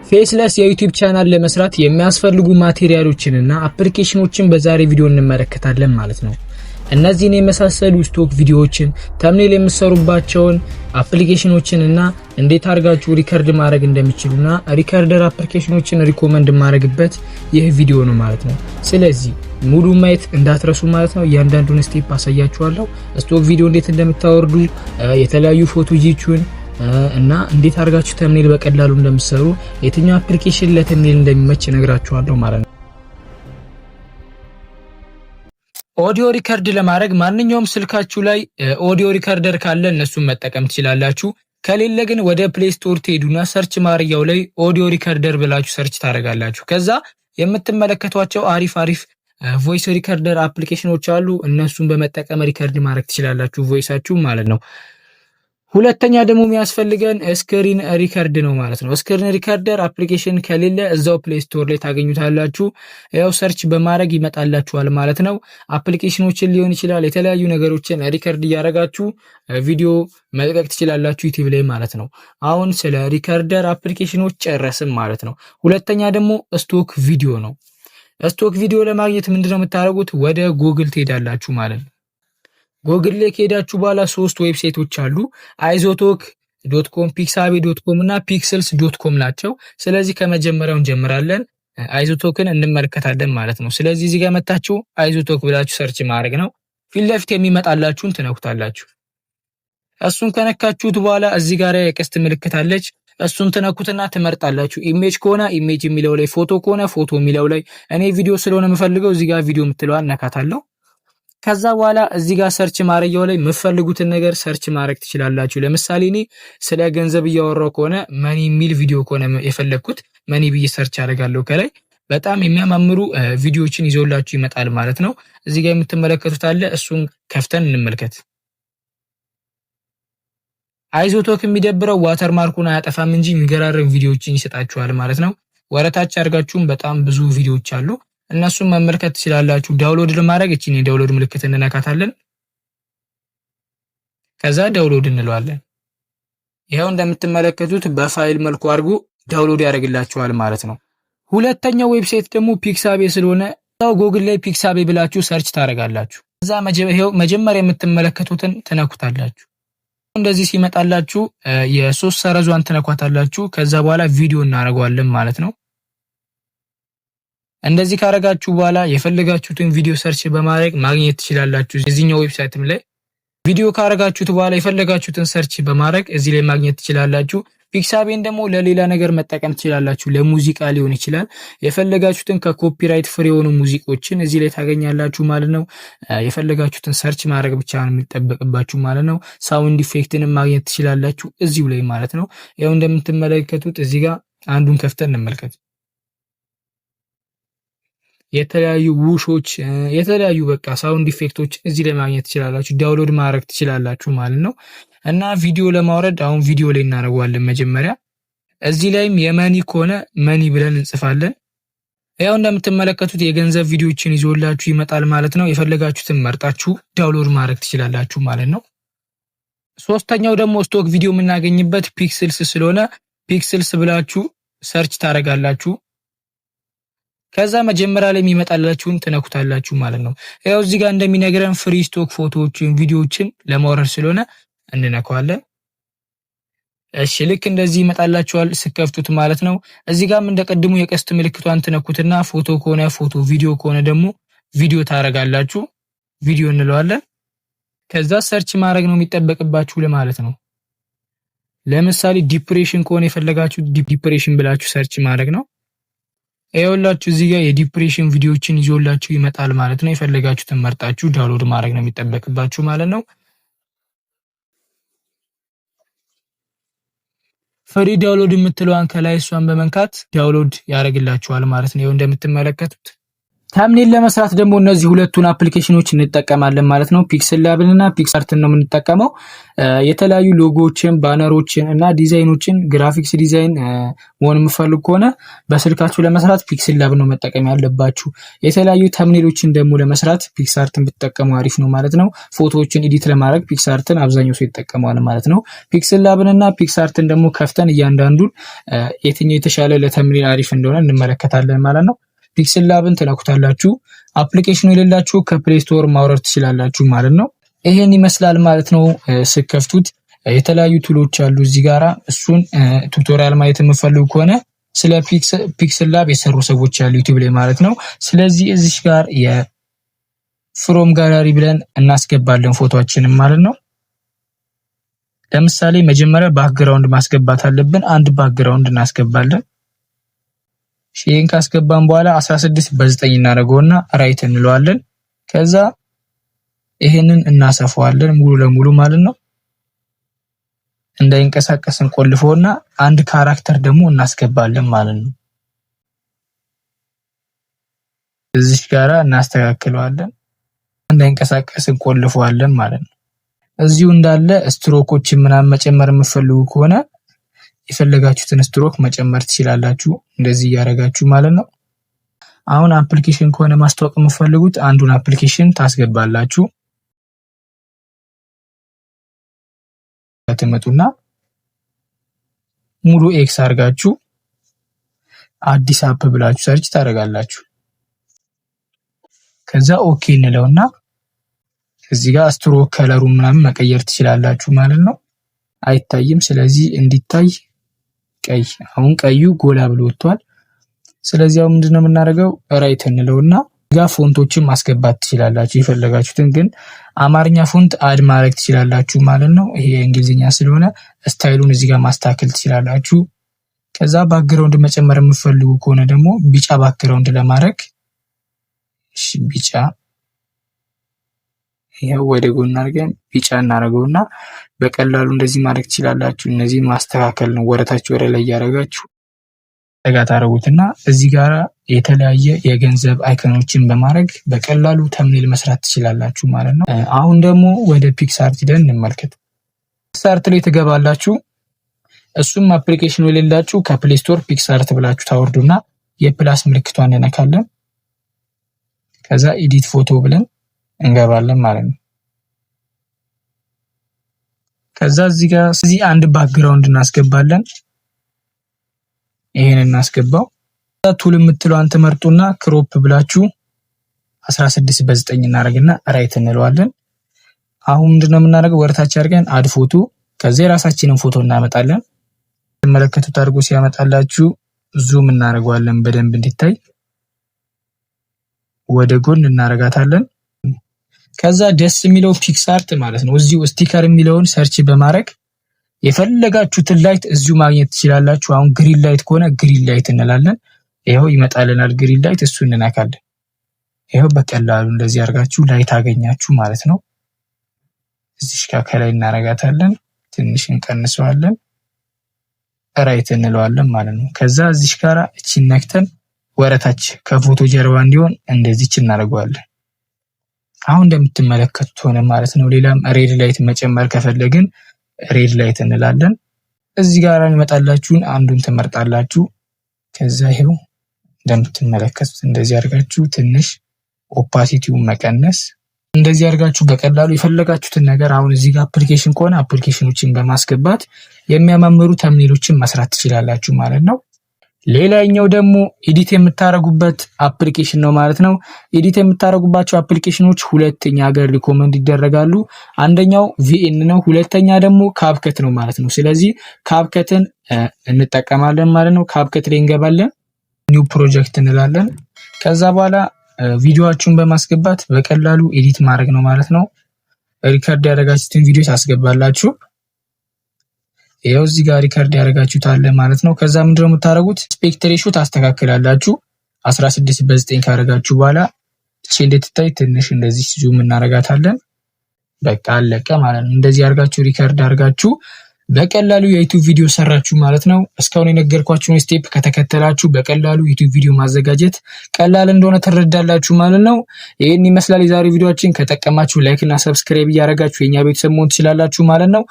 Faceless የ YouTube channel ለመስራት የሚያስፈልጉ material ኦችንና application ኦችን በዛሬ ቪዲዮ እንመለከታለን ማለት ነው። እነዚህን የመሳሰሉ stock ቪዲዮዎችን፣ thumbnail የምትሰሩባቸውን application ኦችን እና እንዴት አድርጋችሁ record ማድረግ እንደሚችሉና recorder application ኦችን recommend የማደርግበት ይህ ቪዲዮ ነው ማለት ነው። ስለዚህ ሙሉ ማየት እንዳትረሱ ማለት ነው። እያንዳንዱን step አሳያችኋለሁ። Stock ቪዲዮ እንዴት እንደምታወርዱ፣ የተለያዩ ፎቶዎችን እና እንዴት አድርጋችሁ thumbnail በቀላሉ እንደምትሰሩ፣ የትኛው application ለ thumbnail እንደሚመች እነግራችኋለሁ ማለት ነው። Audio record ለማድረግ ማንኛውም ስልካችሁ ላይ audio recorder ካለ እነሱን መጠቀም ትችላላችሁ። ከሌለ ግን ወደ Play Store ትሄዱና search ማድረጊያው ላይ audio recorder ብላችሁ search ታደርጋላችሁ። ከዛ የምትመለከቷቸው አሪፍ አሪፍ voice recorder application ኦች አሉ። እነሱን በመጠቀም record ማድረግ ትችላላችሁ voice ኣችሁ ማለት ነው። ሁለተኛ ደግሞ የሚያስፈልገን screen record ነው ማለት ነው። Screen recorder application ከሌለ እዛው Play Store ላይ ታገኙታላችሁ። ያው search በማድረግ ይመጣላችኋል ማለት ነው። Application ኦችን ሊሆን ይችላል፣ የተለያዩ ነገሮችን record እያደረጋችሁ ቪዲዮ መልቀቅ ትችላላችሁ YouTube ላይ ማለት ነው። አሁን ስለ recorder application ኦች ጨረስን ማለት ነው። ሁለተኛ ደግሞ stock ቪዲዮ ነው። Stock ቪዲዮ ለማግኘት ምንድነው የምታደርጉት? ወደ ጉግል ትሄዳላችሁ ማለት ነው። ጎግል ላይ ከሄዳችሁ በኋላ ሶስት website ኦች አሉ። iZotope.com፣ Pixabay.com እና Pexels.com ናቸው። ስለዚህ ከመጀመሪያው እንጀምራለን። iZotope ን እንመለከታለን ማለት ነው። ስለዚህ እዚህ ጋር መታችሁ iZotope ብላችሁ search ማድረግ ነው። ፊት ለፊት የሚመጣላችሁን ትነኩታላችሁ። እሱን ከነካችሁት በኋላ እዚህ ጋር የቀስት ምልክት አለች። እሱን ትነኩትና ትመርጣላችሁ። Image ከሆነ image የሚለው ላይ፣ ፎቶ ከሆነ ፎቶ የሚለው ላይ፣ እኔ ቪዲዮ ስለሆነ የምፈልገው እዚህ ጋር ቪዲዮ የምትለዋን ነካታለሁ። ከዛ በኋላ እዚህ ጋር search ማድረጊያው ላይ የምትፈልጉትን ነገር search ማድረግ ትችላላችሁ። ለምሳሌ እኔ ስለ ገንዘብ እያወራው ከሆነ money የሚል ቪዲዮ ከሆነ የፈለግኩት money ብዬ search አደርጋለሁ። ከላይ በጣም የሚያማምሩ ቪዲዮዎችን ይዞላችሁ ይመጣል ማለት ነው። እዚህ ጋር የምትመለከቱት አለ። እሱን ከፍተን እንመልከት። iZotope የሚደብረው watermark ኡን አያጠፋም እንጂ የሚገራርም ቪዲዮዎችን ይሰጣችኋል ማለት ነው። ወረታች አድርጋችሁም በጣም ብዙ ቪዲዮዎች አሉ። እነሱን መመልከት ትችላላችሁ። Download ለማድረግ እቺን የ download ምልክት እንነካታለን። ከዛ download እንለዋለን። ይኸው እንደምትመለከቱት በፋይል መልኩ አድርጎ download ያደርግላችኋል ማለት ነው። ሁለተኛው website ደግሞ Pixabay ስለሆነ ጎግል ላይ Pixabay ብላችሁ search ታደርጋላችሁ። ከዛ መጀመሪያ የምትመለከቱትን ትነኩታላችሁ። እንደዚህ ሲመጣላችሁ የሶስት ሰረዟን ትነኳታላችሁ። ከዛ በኋላ ቪዲዮ እናደርገዋለን ማለት ነው። እንደዚህ ካረጋችሁ በኋላ የፈለጋችሁትን ቪዲዮ search በማድረግ ማግኘት ትችላላችሁ። እዚህኛው website ም ላይ ቪዲዮ ካረጋችሁት በኋላ የፈለጋችሁትን search በማድረግ እዚህ ላይ ማግኘት ትችላላችሁ። Pixabay ን ደግሞ ለሌላ ነገር መጠቀም ትችላላችሁ። ለሙዚቃ ሊሆን ይችላል። የፈለጋችሁትን ከ copyright free የሆኑ ሙዚቆችን እዚህ ላይ ታገኛላችሁ ማለት ነው። የፈለጋችሁትን search ማድረግ ብቻ ነው የሚጠበቅባችሁ ማለት ነው። Sound effect ንም ማግኘት ትችላላችሁ እዚሁ ላይ ማለት ነው። ያው እንደምትመለከቱት እዚህ ጋር አንዱን ከፍተን እንመልከት። የተለያዩ ውሾች፣ የተለያዩ በቃ sound effect ኦች እዚህ ላይ ማግኘት ትችላላችሁ። Download ማድረግ ትችላላችሁ ማለት ነው። እና ቪዲዮ ለማውረድ አሁን ቪዲዮ ላይ እናደርገዋለን መጀመሪያ። እዚህ ላይም የ money ከሆነ money ብለን እንጽፋለን። ያው እንደምትመለከቱት የገንዘብ ቪዲዮዎችን ይዞላችሁ ይመጣል ማለት ነው። የፈለጋችሁትን መርጣችሁ download ማድረግ ትችላላችሁ ማለት ነው። ሶስተኛው ደግሞ stock ቪዲዮ የምናገኝበት Pexels ስለሆነ Pexels ብላችሁ search ታደርጋላችሁ። ከዛ መጀመሪያ ላይ የሚመጣላችሁን ትነኩታላችሁ ማለት ነው። ያው እዚህ ጋር እንደሚነግረን free stock ፎቶዎችን፣ ቪዲዮዎችን ለማውረድ ስለሆነ እንነካዋለን። እሺ ልክ እንደዚህ ይመጣላችኋል ስከፍቱት ማለት ነው። እዚህ ጋርም እንደቀድሙ የቀስት ምልክቷን ትነኩትና ፎቶ ከሆነ ፎቶ፣ ቪዲዮ ከሆነ ደግሞ ቪዲዮ ታረጋላችሁ። ቪዲዮ እንለዋለን። ከዛ search ማድረግ ነው የሚጠበቅባችሁ ለማለት ነው። ለምሳሌ depression ከሆነ የፈለጋችሁ depression ብላችሁ search ማድረግ ነው። ይኸውላችሁ እዚህ ጋር የ depression ቪዲዮዎችን ይዞላችሁ ይመጣል ማለት ነው። የፈለጋችሁትን መርጣችሁ download ማድረግ ነው የሚጠበቅባችሁ ማለት ነው። Free download የምትለዋን ከላይ እሷን በመንካት download ያደርግላችኋል ማለት ነው። ይኸው እንደምትመለከቱት Thumbnail ለመስራት ደግሞ እነዚህ ሁለቱን application ኖች እንጠቀማለን ማለት ነው። PixelLab ን እና PicsArt ን ነው የምንጠቀመው። የተለያዩ ሎጎዎችን፣ banner ኦችን እና ዲዛይኖችን graphics design መሆን የምፈልግ ከሆነ በስልካችሁ ለመስራት PixelLab ነው መጠቀም ያለባችሁ። የተለያዩ thumbnail ኦችን ደግሞ ለመስራት PicsArt ን ብትጠቀሙ አሪፍ ነው ማለት ነው። ፎቶዎችን edit ለማድረግ PicsArt ን አብዛኛው ሰው ይጠቀመዋል ማለት ነው። PixelLab ን እና PicsArt ን ደግሞ ከፍተን እያንዳንዱን የትኛው የተሻለ ለ thumbnail አሪፍ እንደሆነ እንመለከታለን ማለት ነው። PixelLab ን ትነኩታላችሁ። Application ኑ የሌላችሁ ከ Play Store ማውረድ ትችላላችሁ ማለት ነው። ይሄን ይመስላል ማለት ነው። ስከፍቱት የተለያዩ tool ኦች አሉ እዚህ ጋራ። እሱን tutorial ማየት የምፈልጉ ከሆነ ስለ PixelLab የሰሩ ሰዎች ያሉ YouTube ላይ ማለት ነው። ስለዚህ እዚህ ጋር የ from gallery ብለን እናስገባለን ፎቶአችንን ማለት ነው። ለምሳሌ መጀመሪያ background ማስገባት አለብን። አንድ background እናስገባለን። ይህን ካስገባን በኋላ 16 በ9 እናደርገውና right እንለዋለን። ከዛ ይሄንን እናሰፋዋለን ሙሉ ለሙሉ ማለት ነው። እንዳይንቀሳቀስ እንቆልፈውና አንድ character ደግሞ እናስገባለን ማለት ነው። እዚህ ጋራ እናስተካክለዋለን። እንዳይንቀሳቀስ እንቆልፈዋለን ማለት ነው። እዚሁ እንዳለ ስትሮኮችን ምናምን መጨመር የምትፈልጉ ከሆነ የፈለጋችሁትን ስትሮክ መጨመር ትችላላችሁ፣ እንደዚህ እያደረጋችሁ ማለት ነው። አሁን application ከሆነ ማስተዋወቅ የምትፈልጉት አንዱን application ታስገባላችሁ። ትመጡና ሙሉ X አድርጋችሁ አዲስ app ብላችሁ search ታደርጋላችሁ። ከዛ okay እንለውና እዚህ ጋር stroke color ኡ ምናምን መቀየር ትችላላችሁ ማለት ነው። አይታይም። ስለዚህ እንዲታይ ቀይ፣ አሁን ቀዩ ጎላ ብሎ ወጥቷል። ስለዚህ አሁን ምንድነው የምናደርገው? Right እንለውና ጋ font ኦችን ማስገባት ትችላላችሁ የፈለጋችሁትን። ግን አማርኛ font add ማድረግ ትችላላችሁ ማለት ነው። ይሄ የእንግሊዝኛ ስለሆነ style ኡን እዚህ ጋር ማስተካከል ትችላላችሁ። ከዛ background መጨመር የምትፈልጉ ከሆነ ደግሞ ቢጫ background ለማድረግ ቢጫ ይኸው ወደ ጎን አድርገን ቢጫ እናደርገውና በቀላሉ እንደዚህ ማድረግ ትችላላችሁ። እነዚህ ማስተካከል ነው። ወደታች ወደ ላይ እያደረጋችሁ ጠጋ ታደርጉትና እዚህ ጋር የተለያየ የገንዘብ icon ኦችን በማድረግ በቀላሉ thumbnail መስራት ትችላላችሁ ማለት ነው። አሁን ደግሞ ወደ PicsArt ሂደን እንመልከት። PicsArt ላይ ትገባላችሁ። እሱም application ኑ የሌላችሁ ከ Play Store PicsArt ብላችሁ ታወርዱና የ plus ምልክቷን እንነካለን። ከዛ edit photo ብለን እንገባለን ማለት ነው። ከዛ እዚህ ጋር እዚህ አንድ background እናስገባለን። ይሄን እናስገባው። Tool የምትለዋን ትመርጡና crop ብላችሁ 16 በ9 እናደርግና right እንለዋለን። አሁን ምንድነው የምናደርገው? ወደታች አድርገን add photo፣ ከዛ የራሳችንን ፎቶ እናመጣለን። ትመለከቱት አድርጎ ሲያመጣላችሁ zoom እናደርገዋለን በደንብ እንዲታይ ወደ ጎን እናደርጋታለን። ከዛ ደስ የሚለው PicsArt ማለት ነው እዚሁ sticker የሚለውን search በማድረግ የፈለጋችሁትን light እዚሁ ማግኘት ትችላላችሁ። አሁን green light ከሆነ green light እንላለን። ይኸው ይመጣልናል green light፣ እሱ እንነካለን። ይኸው በቀላሉ እንደዚህ አድርጋችሁ light አገኛችሁ ማለት ነው። እዚህ ጋር ከላይ እናረጋታለን፣ ትንሽ እንቀንሰዋለን፣ right እንለዋለን ማለት ነው። ከዛ እዚህ ጋር እቺን ነክተን ወደታች ከፎቶ ጀርባ እንዲሆን እንደዚች እናደርገዋለን። አሁን እንደምትመለከቱት ሆነ ማለት ነው። ሌላም red light መጨመር ከፈለግን red light እንላለን። እዚህ ጋር የሚመጣላችሁን አንዱን ትመርጣላችሁ። ከዛ ይሄው እንደምትመለከቱት እንደዚህ አድርጋችሁ ትንሽ opacity ውን መቀነስ እንደዚህ አድርጋችሁ በቀላሉ የፈለጋችሁትን ነገር አሁን እዚህ ጋር application ከሆነ application ኖችን በማስገባት የሚያማምሩ thumbnail ኦችን መስራት ትችላላችሁ ማለት ነው። ሌላኛው ደግሞ edit የምታደርጉበት application ነው ማለት ነው። Edit የምታደርጉባቸው application ኖች ሁለተኛ ሀገር recommend ይደረጋሉ። አንደኛው VN ነው፣ ሁለተኛ ደግሞ CapCut ነው ማለት ነው። ስለዚህ CapCut ን እንጠቀማለን ማለት ነው። CapCut ላይ እንገባለን፣ new project እንላለን። ከዛ በኋላ ቪዲዮአችሁን በማስገባት በቀላሉ edit ማድረግ ነው ማለት ነው። Record ያደረጋችሁትን ቪዲዮ ታስገባላችሁ። ይኸው እዚህ ጋር record ያደረጋችሁት አለ ማለት ነው። ከዛ ምንድነው የምታደርጉት? Aspect ratio ታስተካክላላችሁ። 16 በ9 ካደረጋችሁ በኋላ እቺ እንድትታይ ትንሽ እንደዚህ zoom እናደርጋታለን። በቃ አለቀ ማለት ነው። እንደዚህ አድርጋችሁ record አድርጋችሁ በቀላሉ የ YouTube ቪዲዮ ሰራችሁ ማለት ነው። እስካሁን የነገርኳችሁን step ከተከተላችሁ በቀላሉ YouTube ቪዲዮ ማዘጋጀት ቀላል እንደሆነ ትረዳላችሁ ማለት ነው። ይህን ይመስላል የዛሬው ቪዲዮአችን። ከጠቀማችሁ like እና subscribe እያደረጋችሁ የኛ ቤተሰብ መሆን ትችላላችሁ ማለት ነው።